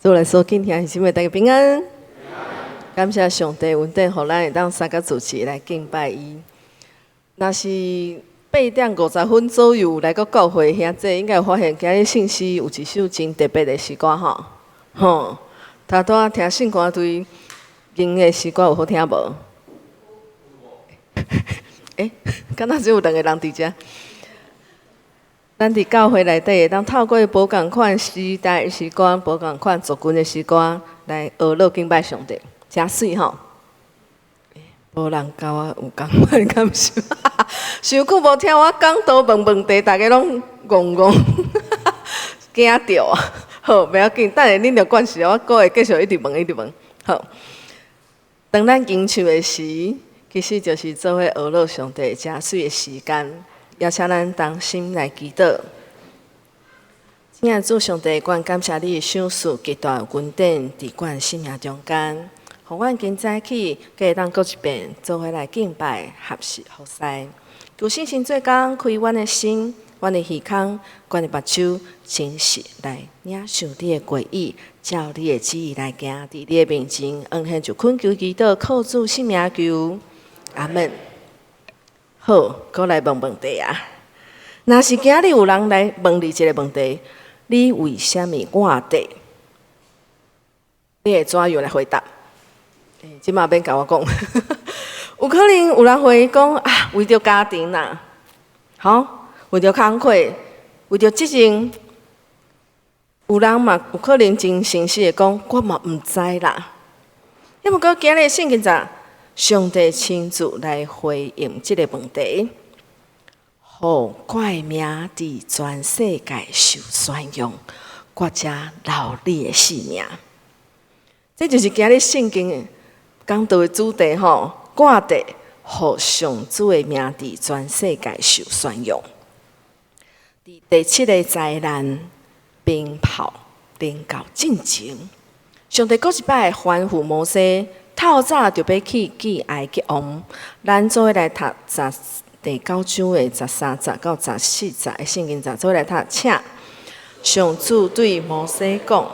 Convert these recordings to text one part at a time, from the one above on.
主內所敬兄弟姊妹，大家平安。感謝上帝恩典，予咱會當三個主持來敬拜伊。若是8點50分左右來到教會兄弟，應該有發現今日聖詩有一首真特別的詩歌吼。吼，頭拄仔聽聖歌隊吟的詩歌有好聽無？欸，敢若只有兩個人佇遮。咱佇教會內底會當透過無仝款時代的詩歌、無仝款族群的詩歌來學樂敬拜上帝，誠媠吼！無人佮我有仝款感受，傷久無聽我講道問問題，大家攏戇戇，驚著啊！好，袂要緊，等下恁著慣勢，我閣會繼續一直問，一直問。好，當咱吟唱的時，其實就是做伙學樂上帝誠媠的時間。邀請咱同心來祈禱。親愛的主上帝，阮感謝你賞賜極大恩典佇阮生命中間，予阮今早起閣會當閣一遍做伙來敬拜、學習、服侍。求聖神做工，開阮的心、阮的耳孔、阮的目睭，誠實來領受你的話語，照你的旨意來行，佇你的面前，恩獻就懇求祈禱，靠主聖名求，阿門。好，閣來問問題啊！若是今日有人來問你一個問題，你為啥物活著？你會怎樣來回答？這馬免共我講。有可能有人會講啊，為著家庭啦，吼，為著工課，為著責任。有人嘛有可能真誠實的講，我嘛毋知啦。抑毋過今日聖經節，上帝親自來回應這個問題，予我的名佇全世界受宣揚，我才留你的性命。這就是今日聖經講道的主題吼，活著，予上主的名佇全世界受宣揚。佇第七个災難鞭炮臨到進前，上帝閣一擺吩咐摩西，透早就欲去見埃及王。咱做伙來讀十第九章的13節到14節的聖經節，做伙來讀，請。上主對摩西講：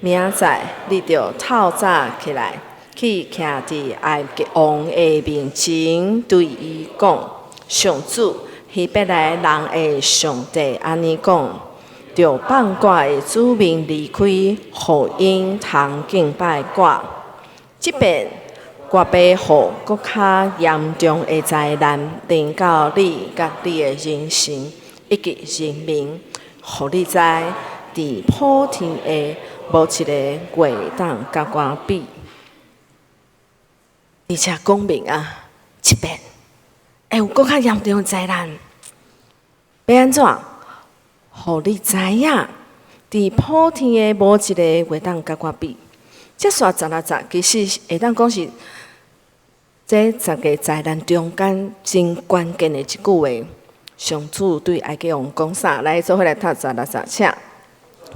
明仔載你著透早起來，去徛佇埃及王的面前，對伊講：上主希伯來人的上帝按呢講，著放我的子民離開，予𪜶通敬拜我。這遍我欲予閣較嚴重的災難臨到你佮你的人臣以及人民，予你知，佇普天下無一个會當佮我比。而且講明啊，這遍會有閣較嚴重的災難，欲按怎？予你知影，佇普天下無一个會當佮我比。這紲16節，其實會當講是這十个災難中間真關鍵的一句話。上主對埃及王講啥？來，做伙來讀十六節，請。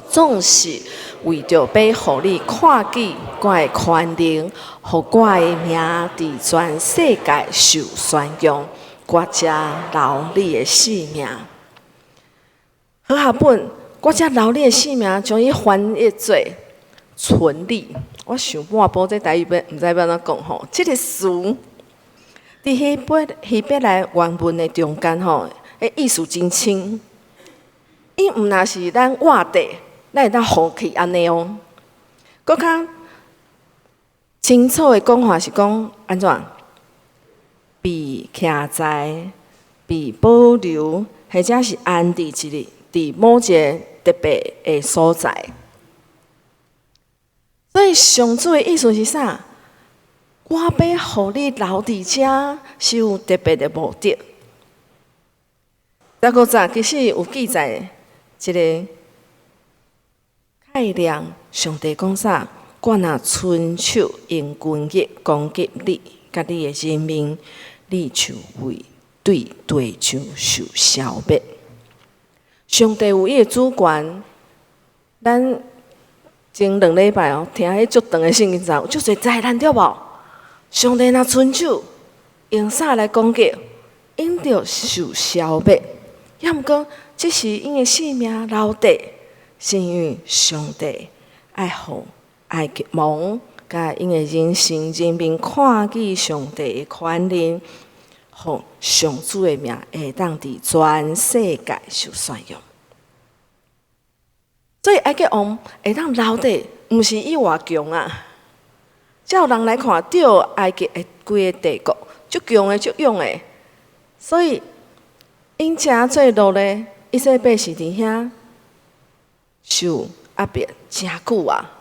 總是為著欲予你看見我的權能，予我的名佇全世界受宣揚，我才留你的性命。和合本，我才留你的性命，將伊翻譯做存你。我想半晡這台語欲毋知欲按怎講吼。這个詞佇希伯來原文的中間吼，彼意思真深。伊毋若是咱活著，咱會當予去按呢哦。閣較清楚的講法是講按怎？被徛在、被保留，或者是安置一个佇某一个特別的所在。所以上主的意思是啥？我欲予你留佇遮，是有特別的目的。15節其實有記載一个概念，上帝講啥？我若伸手用軍力攻擊你，佮你的人民，你就會對地上受消滅。上帝有伊的主權，咱前2禮拜哦，聽彼足長的聖經節，有足濟災難對無？上帝若伸手用啥來攻擊，𪜶就受消滅。抑毋過，這時𪜶的性命留佇，是因為上帝愛愛予埃及王佮𪜶的人生人民看見上帝的權能，予上主的名會當佇全世界受宣揚。所以埃及王會當留佇，毋是伊偌強啊！照人來看，對埃及的規個帝國，足強的、足勇的，所以𪜶誠做奴隸，以色列百姓佇遐受壓迫誠久啊。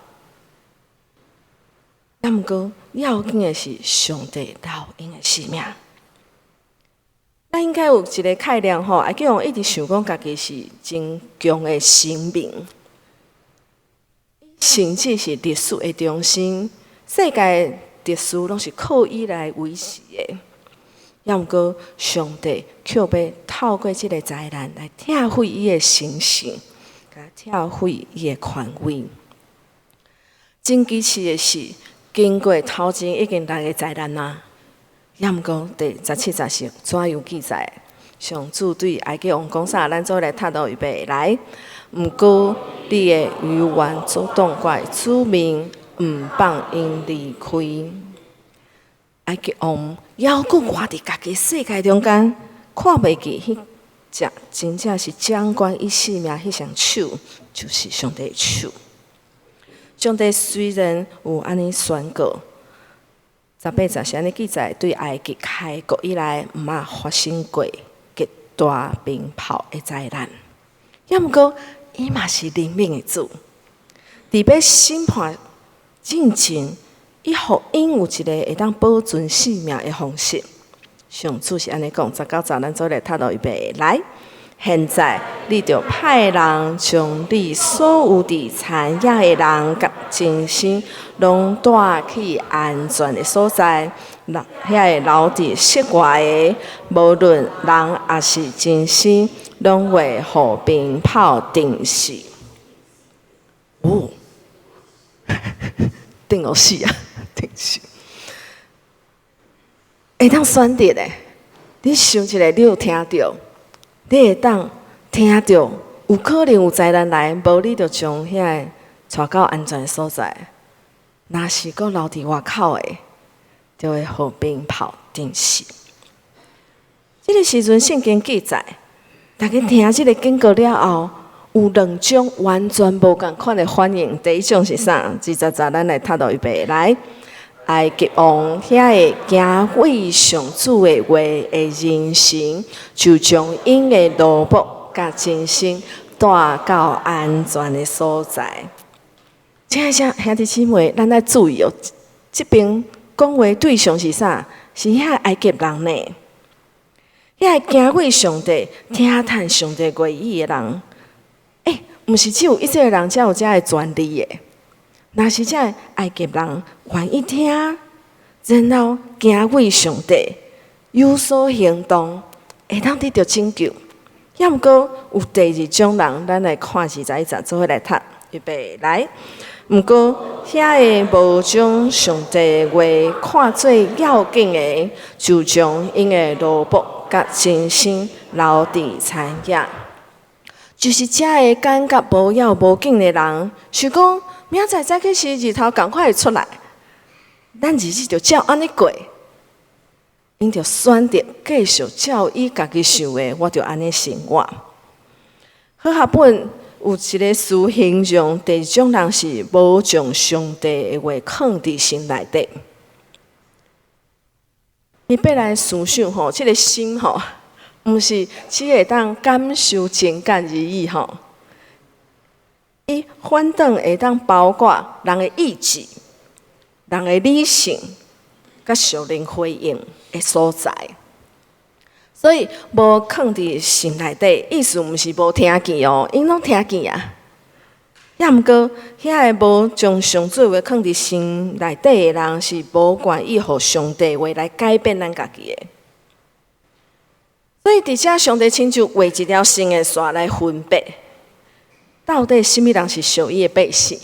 啊，毋過要緊的是上帝留𪜶的性命。咱應該有一個概念吼，埃及王一直想講家己是真強的神明，甚至是歷史的中心，世界秩序攏是靠伊來維持的。抑毋過上帝卻欲透過這個災難來拆毀伊的神性，共拆毀伊的權威。真奇趣的是，經過頭前已經六个災難啊，抑毋過第十七節是怎樣記載？上主對埃及王講啥？咱做伙來讀囉，預備來。毋過你會猶原阻擋我的子民，毋放𪜶離開。埃及王猶閣活佇家己世界中間，看袂見彼隻真正是掌管伊性命彼雙手，就是上帝的手。上帝雖然有按呢宣告，十八節是按呢記載，對埃及開國以來，毋捌發生過極大冰雹的災難。抑毋過，伊嘛是憐憫的主，佇欲審判進前，伊予𪜶有一个會當保存性命的方式。上主是按呢講，十九節咱做伙來讀囉，預備來。現在你著派人將你所有佇田野的人佮牲畜，攏帶去安全的所在。遐个留佇室外的，無論人抑是牲畜，攏會予冰雹定死。哦，定予死啊，定死！會當選擇的，你想一下，你有聽著？你會當聽著有可能有災難來，無你就將遐个帶到安全所在。若是閣留佇外口的，就會予冰雹定死。這个時陣聖經記載，大家聽這个警告了後，有兩種完全無仝款的反應。第一種是啥？二十節，咱來讀囉，預備來。埃及王遐个敬畏上主的話的人臣，就將𪜶的奴僕佮牲畜帶到安全的所在。親愛的兄弟姊妹，咱愛注意哦，這邊講話對象是啥？是遐埃及人呢？遐个敬畏上帝、聽趁上帝話語的人，欸，毋是只有以色列人才有這个權利的。若是這个埃及人願意聽，然後敬畏上帝，有所行動，會當得著拯救。抑毋過有第二種人，咱來看二十一節，做伙來讀，預備來。毋過遐个無將上帝話看做要緊的，就將𪜶的奴僕佮牲畜留佇田野。就是這个感覺無要無緊的人，想講明仔載早起時日頭仝款會出來，咱日子就照按呢過。𪜶就選擇繼續照伊家己想的，我就按呢生活。和合本有一个詞形容第二種人是無將上帝的話囥佇心內底。你欲來思想吼，這个心吼，毋是只會當感受情感而已吼。伊反轉會當包括人的意志、人的理性、佮屬靈回應的所在。所以無囥佇心內底，意思毋是無聽見哦，𪜶攏聽見啊。抑毋過，遐个無將上主話囥佇心內底的人，是無願意予上帝話來改變咱家己的。所以佇遮，上帝親像畫一條新的線來分別，到底啥物人是屬伊的百姓？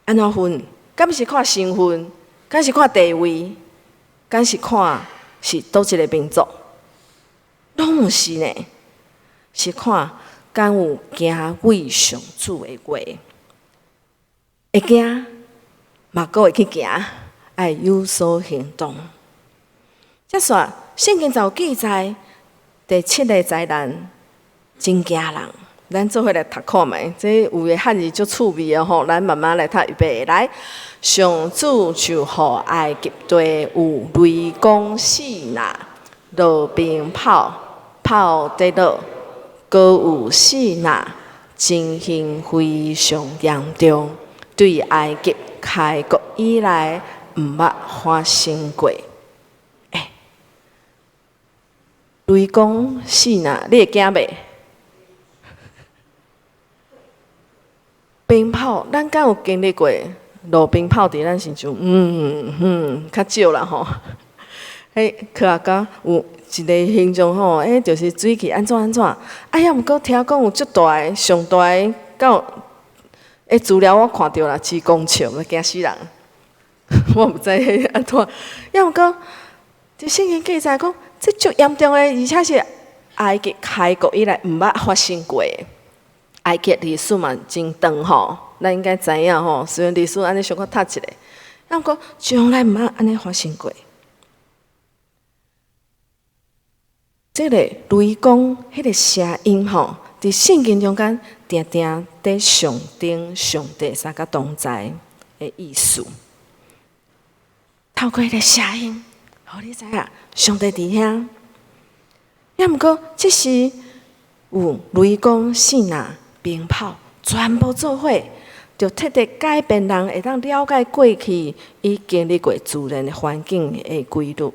按怎分？敢是看身份？敢是看地位？敢是看是佗一个民族？攏毋是呢，是看敢有敬畏上主的話。會驚，嘛閣會去行，愛有所行動。這煞聖經就有記載，第七個災難真驚人。咱做伙來讀看覓，這有的漢字足趣味的吼，咱慢慢來讀，預備來。上主就予埃及地有雷公四若，落冰雹，炮跌落，閣有四若，情形非常嚴重，對埃及開國以來毋捌發生過。欸，雷公四若，你會驚袂？冰雹，咱敢有經歷過落冰雹佇咱身上？較少啦吼。彼科學家有一個形容吼，彼就是水汽按怎按怎。啊，抑毋過聽講有足大个，上大个到，彼資料我看著啦，幾公尺，驚死人。我毋知彼按怎。抑毋過，佇聖經記載講，這足嚴重的，而且是埃及開國以來毋捌發生過的。埃及歷史嘛真長吼，咱應該知影吼。雖然歷史按呢小可讀一下，抑毋過從來毋捌按呢發生過。這个雷公彼个聲音吼，佇聖經中間定定佇象徵上帝三個同在的意思。透過彼个聲音，予你知影上帝佇遐。抑毋過，這時有雷公四若冰雹全部做伙，就徹底改變人會當了解過去伊經歷過自然的環境的規律。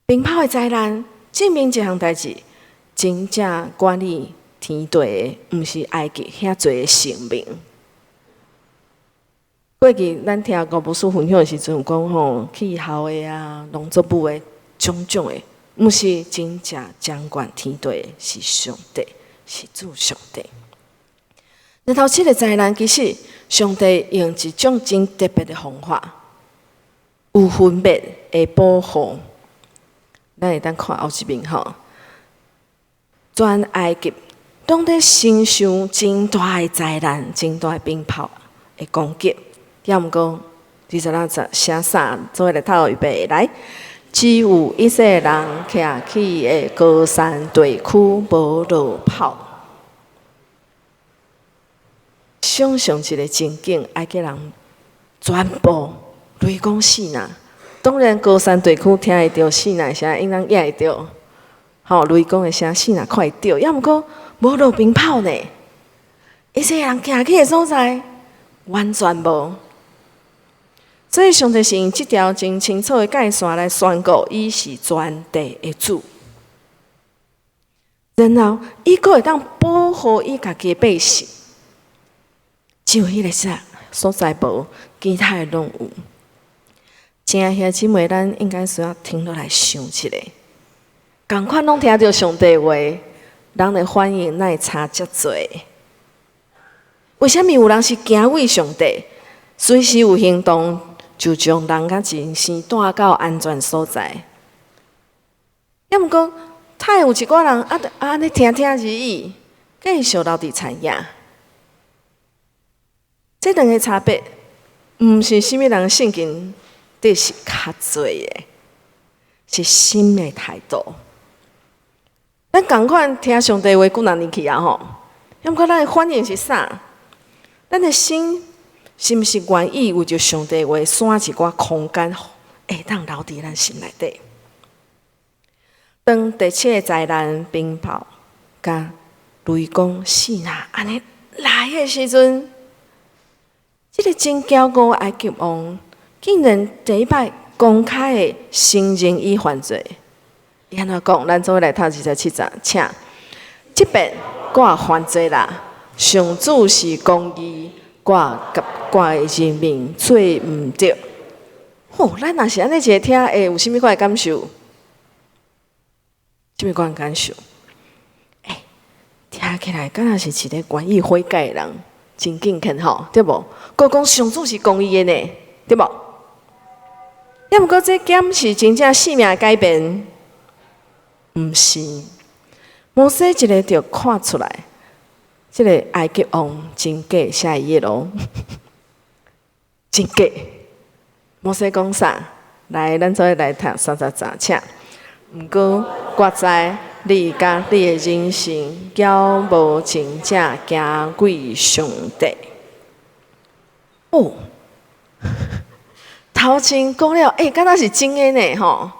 冰雹的災難證明一項代誌，真正管理天地的，毋是埃及遐濟的神明。過去咱聽吳牧師分享的時陣，有講吼氣候的啊、農作物的種種的，毋是真正掌管天地的是上帝，是主上帝。然後這個災難其實上帝用一種真特別的方法，有分別的保護。咱會當看後一面吼，全埃及攏佇承受真大的災難、真大的冰雹的攻擊。抑毋過26節寫啥？做伙來讀預備來。只有以色列人徛起的歌珊地區無落雹。想象一個情景，埃及人全部雷公四若。當然，歌珊地區聽會著四若聲，應當也會著。吼，雷公的聲四若看會著，抑毋過無落冰雹呢。以色列人徛起的所在，完全無。所以，上帝是用這條真清楚的界線來宣告，伊是全地的主。然後，伊閣會當保護伊家己的百姓，只有彼个啥所在無，其他的攏有。親愛兄姊妹，咱應該需要停落來想一下，仝款攏聽著上帝話，人的反應哪會差遮濟？為啥物有人是敬畏上帝，隨時有行動，就將人佮人生帶到安全所在？抑毋過，太有一寡人啊，按呢聽聽而已，繼續留佇田野。這兩个差別，毋是啥物人聖經得是較濟的，是心的態度。咱仝款聽上帝話幾若年去啊吼，抑毋過咱的反應是啥？咱的心是毋是願意為著上帝話，徙一寡空間，會當留佇咱心內底？當第七個災難冰雹佮雷公四若按呢來的時陣，這个真驕傲的埃及王竟然第一擺公開的承認伊犯罪。伊按怎講？咱做伙來讀27節，請。這擺我犯罪啦，上主是公義，我佮我的人民做毋對。吼，咱若是按呢一个聽，會有啥物款的感受？啥物款感受？欸，聽起來敢若是一个願意悔改的人，真敬虔吼，對無？閣講上主是公義的呢，對無？抑毋過這敢是真正性命的改變？毋是。摩西一个就看出來，這个埃及王真假寫伊的咯，真假。摩西講啥？來，咱做伙來讀三十節，請。毋過，我知你佮你的人心猶無真正敬畏上帝。哦，頭前講了，欸，敢若是真的呢，吼！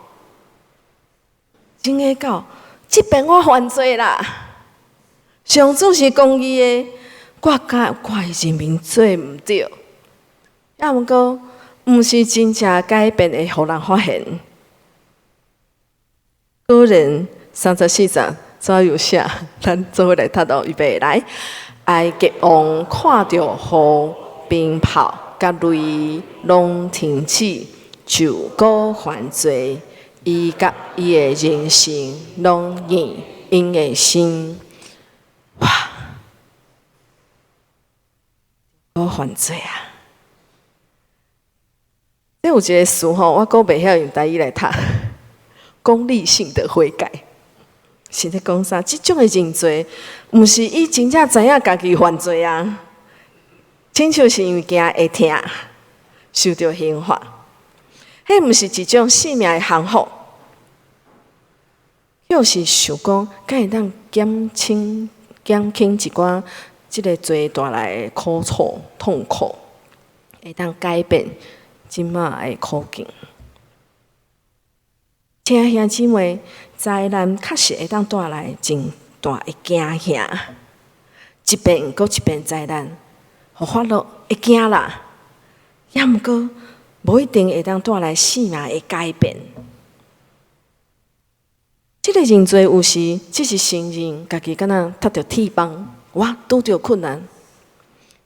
真的到，這擺我犯罪啦。上主是公義的，我佮我的人民做毋對。抑毋過，毋是真正改變會予人發現。果然34節左右寫，咱做伙來讀到預備來。埃及王看著雨、冰雹、佮雷攏停止，就閣犯罪，伊佮伊的人民攏硬𪜶的心。哇！閣犯罪啊！這有一个詞吼，我閣袂曉用台語來讀。功利性的悔改，是咧講啥？這種的認罪，毋是伊真正知影家己犯罪啊，親像是因為驚會疼，受著刑罰。彼毋是一種性命的降服，就是想講，敢會當減輕一寡這个罪帶來的苦楚、痛苦，會當改變這馬的苦境。親愛兄姊妹，災難確實會當帶來真大的驚嚇，一遍閣一遍災難，予法老會驚啦。抑毋過，無一定會當帶來性命的改變。這个認罪有時只是承認家己敢若踢著鐵枋，我拄著困難。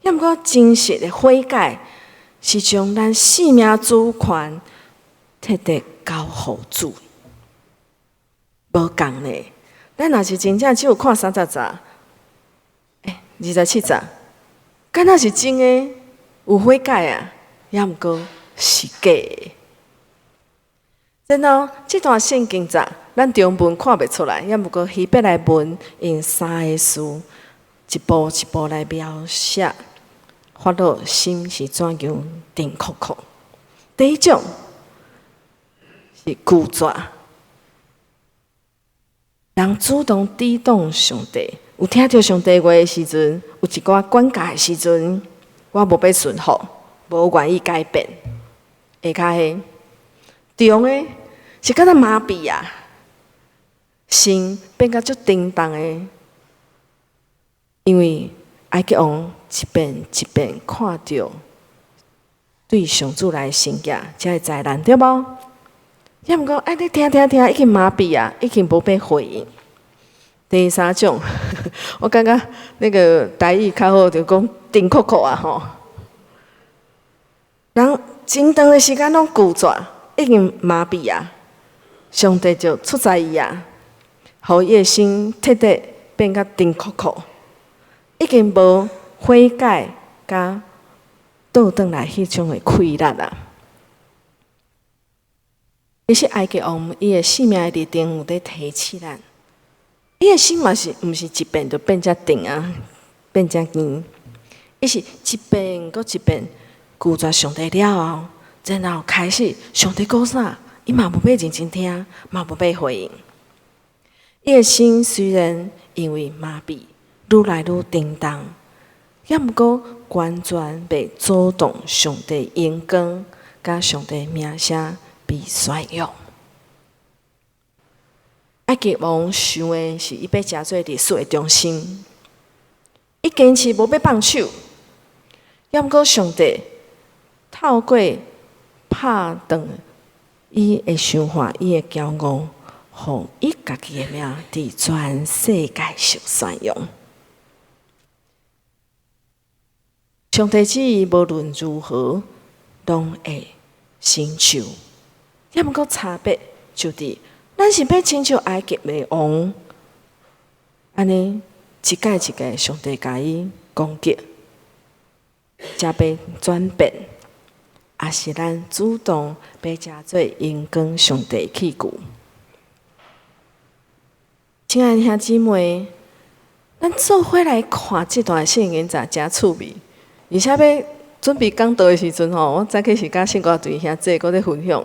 抑毋過真實的悔改，是將咱性命主權徹底交予主。無仝呢，咱若是真正只有看30節，欸，27節，敢若是真的有悔改啊，抑毋過是假的。然後，這段聖經節，咱中文看袂出來，抑毋過希伯來文用三个詞，一步一步來描寫法老心是怎樣沉硞硞。第一種是拒絕。人主動抵擋上帝，有聽著上帝話的時陣，有一寡管教的時陣，我無欲順服，無願意改變。下跤的中的是敢若麻痹啊，心變甲足沉重的，因為埃及王一遍一遍看著對上主來的懲罰，才會災難對無？抑毋過，愛你聽聽聽，已經麻痹啊，已經無欲回應。第三種，我感覺那個台語較好，就講沉硞硞啊吼。人真長的時間攏拒絕，已經麻痹啊，上帝就出在伊啊，予伊的心徹底變甲沉硞硞，已經無悔改佮倒轉來彼種的氣力啊。其實埃及王伊的性命的歷程有佇提醒咱，伊的心嘛是毋是一變就變遮定啊，變遮硬，伊是一遍閣一遍拒絕上帝了後，然後開始上帝講啥，伊嘛無欲認真聽，嘛無欲回應。伊的心雖然因為麻痹，愈來愈沉重，抑毋過完全袂阻擋上帝榮光佮上帝名聲被宣揚。埃及王想的是，伊欲成做歷史的中心，伊堅持無欲放手。抑毋過上帝透過拍斷伊的想法，伊的驕傲，予伊家己的名佇全世界受宣揚。上帝旨意無論如何，攏會成就。抑毋過差別就佇，咱是欲親像埃及的王，按呢一擺一擺上帝共伊攻擊，才欲轉變，抑是咱主動欲成做榮光上帝器具？親愛的兄姊妹，咱做伙來看這段聖經，真誠趣味。而且欲準備講道的時陣吼，我早起是佮聖歌隊兄弟閣咧分享。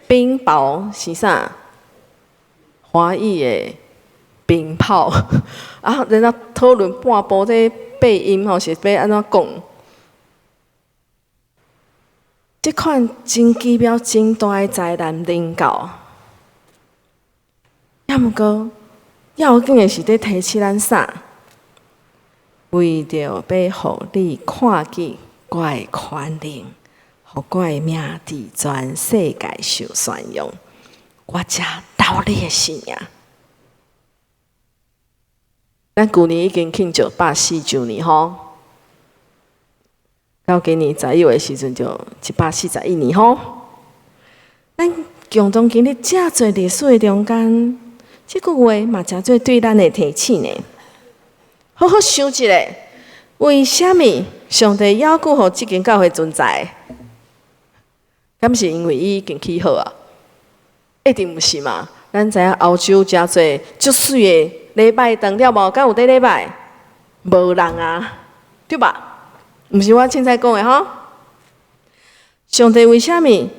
冰雹是啥？華語的冰炮啊，然後討論半晡這配音吼是欲按怎講？這款真奇妙、真大的災難臨到，抑毋過要緊的是佇提醒咱啥？為著欲予你看見我的權能，予我的名佇全世界受宣揚，我才留你的性命。咱舊年已經慶祝104週年吼，到今年11月的時陣就141年吼。咱共同經歷遮濟歷史的中間，這句話嘛誠做對咱的提醒呢。好好想一下，為啥物上帝猶閣予這間教會存在？敢是因為伊已經起好啊？一定毋是嘛！咱知影歐洲誠濟足媠的禮拜堂了無？敢有佇禮拜？無人啊，對吧？毋是我凊彩講的吼。上帝為啥物予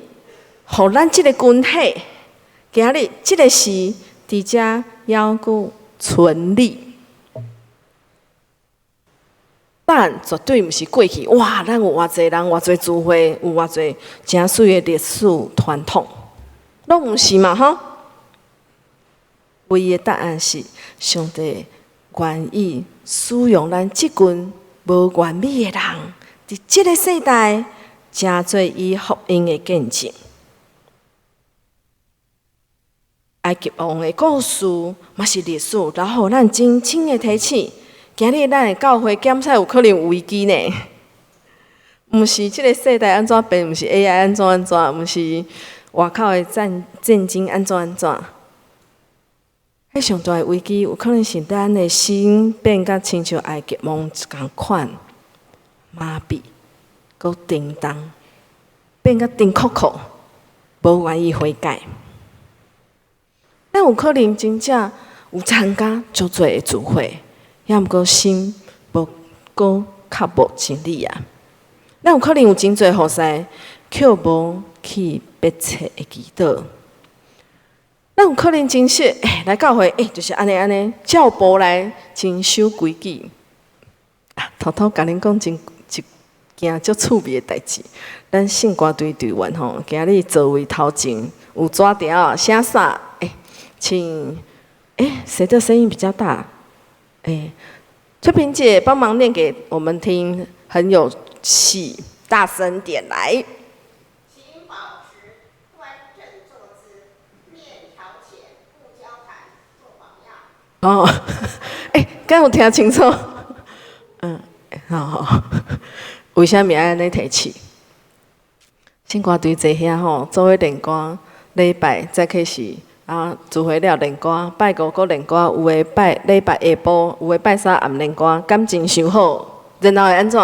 咱這個群體今日這個時佇遮猶閣存立？但絕對毋是過去哇！咱有偌濟人，偌濟聚會，有偌濟誠媠的歷史傳統，攏毋是嘛？吼！唯一的答案是，上帝願意使用咱這群無完美的人，佇這個世代，成做伊福音的見證。埃及王的故事嘛是歷史，留予咱真深的提醒。今日咱的教會檢測有可能有危機呢？毋是這個世代按怎變，毋是 AI 按怎按怎，毋是外口的戰爭按怎按怎。彼上大的危機，有可能是咱的心變甲親像埃及王仝款麻痹，閣沉重，變甲沉硞硞，無願意悔改。咱有可能真正有參加足濟的聚會，抑毋過心無閣較無真理啊！咱有可能有真濟服侍，卻無去迫切的祈禱。咱有可能真實，欸，來教會，欸，就是按呢按呢，照步來，真守規矩。啊，偷偷共恁講真一件足趣味的代誌。咱聖歌隊隊員吼，今日座位頭前有紙條寫啥？欸，請，欸，誰的聲音比較大？欸，翠萍姐幫忙念給我們聽，很有氣，大聲點來。請保持端正坐姿，面朝前，不交談，做榜樣。哦，欸，敢有聽清楚？嗯，好好。為啥物愛按呢提醒？聖歌隊坐遐吼，做伙練歌，禮拜再開始啊，聚會了練歌，拜五閣練歌，有的拜禮拜下晡，有的拜三暗練歌，感情傷好，然後會按怎？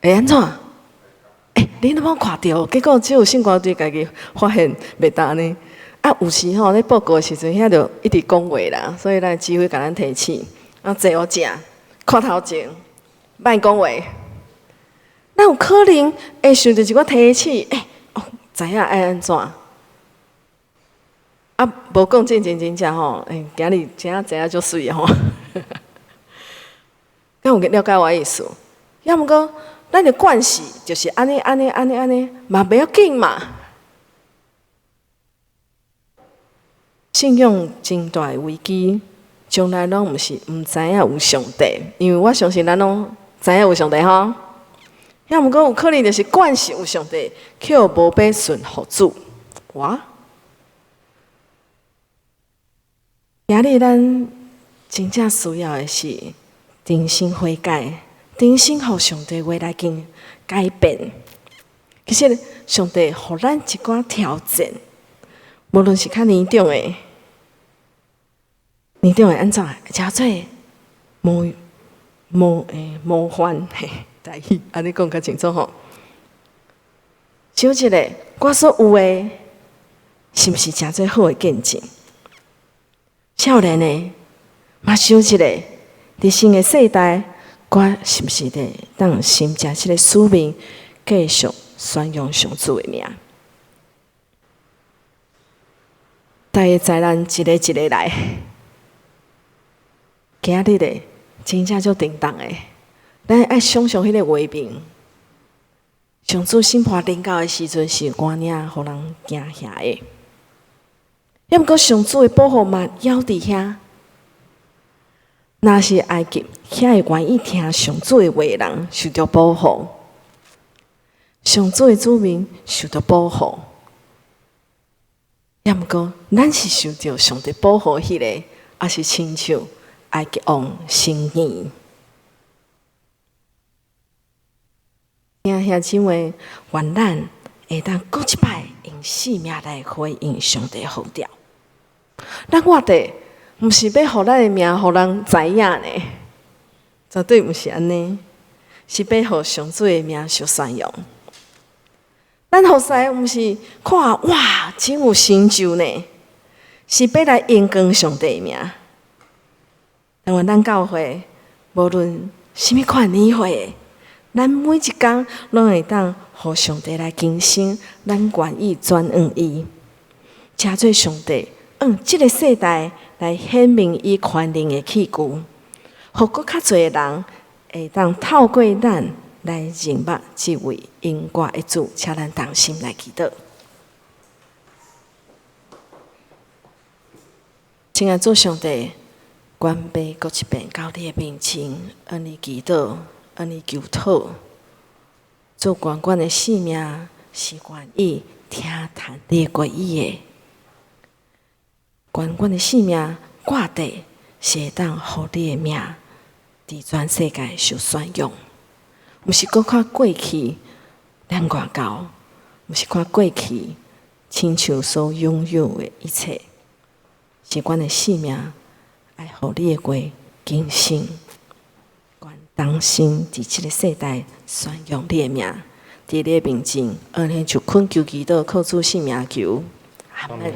會按怎？欸，你攏無看著，結果只有聖歌隊家己發現袂當呢。啊，有時吼咧報告的時陣，遐就一直講話啦，所以咱指揮共咱提醒，啊，坐予正，看頭前，莫講話。咱有可能會受著一寡提醒，欸，哦，知影愛按怎？啊，無講進前真正吼，欸，今日真正知影足媠的吼。敢有了解我意思？抑毋過，咱的慣勢就是按呢按呢按呢按呢，嘛袂要緊嘛。信仰真大的危機，從來攏毋是毋知影有上帝，因為我相信咱攏知影有上帝吼。抑毋過有可能就是慣勢有上帝，卻無欲順服主。哇！今日咱真正需要的是重新悔改，重新予上帝話來經改變。其實上帝予咱一寡挑戰，無論是較年長的，年長的按怎，誠做模模欸模範嘿，台語按呢講較清楚吼。想一下，我所有的，是毋是誠做好的見證？少年的，嘛想一下，佇新的世代，我是毋是會當承接這个使命，繼續宣揚上主的名？大个災難一个一个來，今日的真正足沉重的，咱愛想像彼个畫面。上主審判臨到的時陣是偌爾予人驚嚇的，抑毋過上主的保護嘛猶佇遐。若是埃及遐會願意聽上主的話的人受著保護，上主的子民受著保護。抑毋過咱是受著上帝保護彼个，抑是親像埃及王申言？兄姊妹，願咱會當閣一擺用性命來回應上帝呼召。咱活著，毋是欲予咱的名予人知影呢，絕對毋是按呢，是欲予上主的名受宣揚。咱服侍毋是看哇，真有成就呢，是欲來榮光上帝的名。但願咱教會無論啥物款年歲的，咱每一工攏會當予上帝來更新，咱願意轉向伊，成做上帝按這个世代來顯明伊權能的器具，予閣較濟人會當透過咱來認捌這位永活的主，請咱同心來祈禱。親愛主上帝，懸白閣一遍到你的面前，向你祈禱，向你求討，主願阮的性命是願意聽從你的話語的，願阮的性命掛綴是會當予你的名佇全世界受宣揚，毋是閣看過去咱偌𠢕，毋是看過去親像所擁有的一切，是阮的性命愛予你的話更新。同心佇這个世代宣揚你的名，佇你的面前，按呢就懇求祈禱，靠主聖名求，阿門。